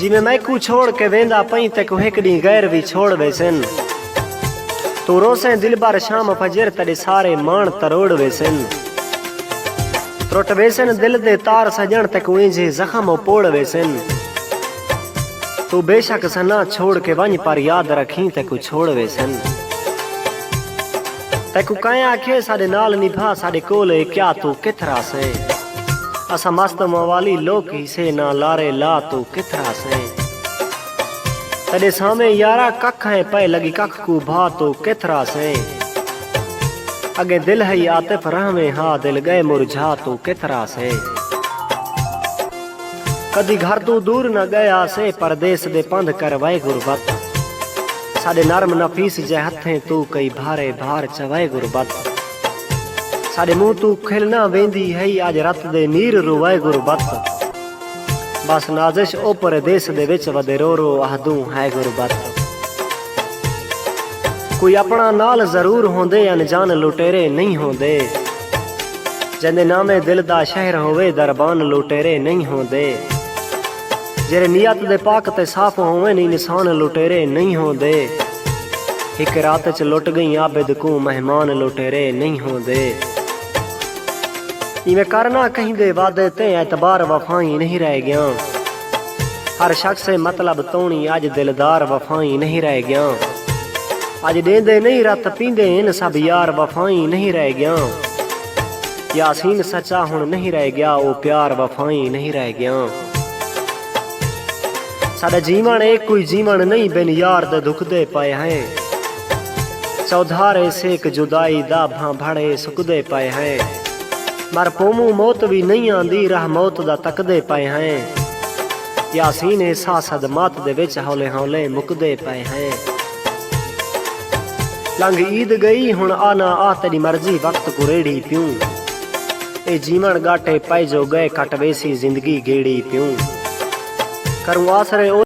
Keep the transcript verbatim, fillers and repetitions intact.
جیویں میکوں چھوڑ کے ویندا پئیں، تیکوں ہک ݙینہہ غیر وی چھوڑ ویسن۔ توں روسیں دلبر شام فجر، تیݙے سارے ماݨ تروڑ ویسن۔ ترٹ ویسن دل دے تار سڄݨ، تیکوں اینجھے زخم او پوڑ ویسن۔ توں بے شک ثنا چھوڑ کے ونڄ، پر یاد رکھیں تیکوں چھوڑ ویسن۔ تیکوں کئیں آکھے ساݙے نال نبھا، ساݙے کول اے کیا توں کتھ رہسیں؟ اساں مست موالی لوک ہیسے، نہ لارے لا توں کتھ رہسیں؟ تیݙے سامھے یارا ککھ ہیں پئے، لڳی ککھ کوں بھا توں کتھ رہسیں؟ اڳے دل ہئی عاطف رہویں ہا، دل ڳئے مرجھا توں کتھ رہسیں؟ کدی گھر توں دور نہ ڳئے ہاسے، پردیس دے پندھ کروائے غربت۔ ساݙے نرم نفیس جئے ہتھیں توں، کئی بھارے بھار چوائے غربت۔ ساݙے منہ توں کھل نہ ویندی ہئی، اڄ رت دے نیر روائے غربت۔ بس نازش او پردیس دے وچ ودے رو رو آہدوں ہائے غربت۔ کوئی اپݨا نال ضرور ہوندے، انجان لٹیرے نہیں ہوندے۔ جیندے نامے دل دا شہر ہووے، دربان لٹیرے نہیں ہوندے۔ جیڑھے نیت دے پاک تے صاف ہوون، انسان لٹیرے نہیں ہوندے۔ ہک رات اچ لٹ ڳئیں عابد کوں، مہمان لٹیرے نہیں ہوندے۔ ایویں کر نہ کہیں دے وعدے تے، اعتبار وفائیں نہیں رہ ڳیاں۔ ہر شخص مطلب توݨی، اڄ دلدار وفائیں نہیں رہ ڳیاں۔ اڄ ݙیندے نہیں رت پیندے ہن، سب یار وفائیں نہیں رہ ڳیاں۔ یاسین سچا ہݨ نہیں رہ ڳیا، او پیار وفائیں نہیں رہ ڳیاں۔ ساݙا جیوݨ اے کوئی جیوݨ نہیں، بن یار دے دکھدے پئے ہیں۔ چودھارے سیک جدائی دا، بھاں بھڑے سکدے پئے ہیں۔ مر پوموں موت وی نہیں آندی، راہ موت دا تکدے پئے ہیں۔ یاسین احساس صدمات دے وچ ہولے ہولے مکدے پئے ہیں۔ لنگھ عید ڳئی ہݨ آ نہ آ، تیݙی مرضی وقت کوں ریڑھی پیوں۔ اے جیوݨ ڳاٹے پئے جو ڳئے، کٹ ویسی زندگی گیڑھی پیوں۔ کروں آسرے او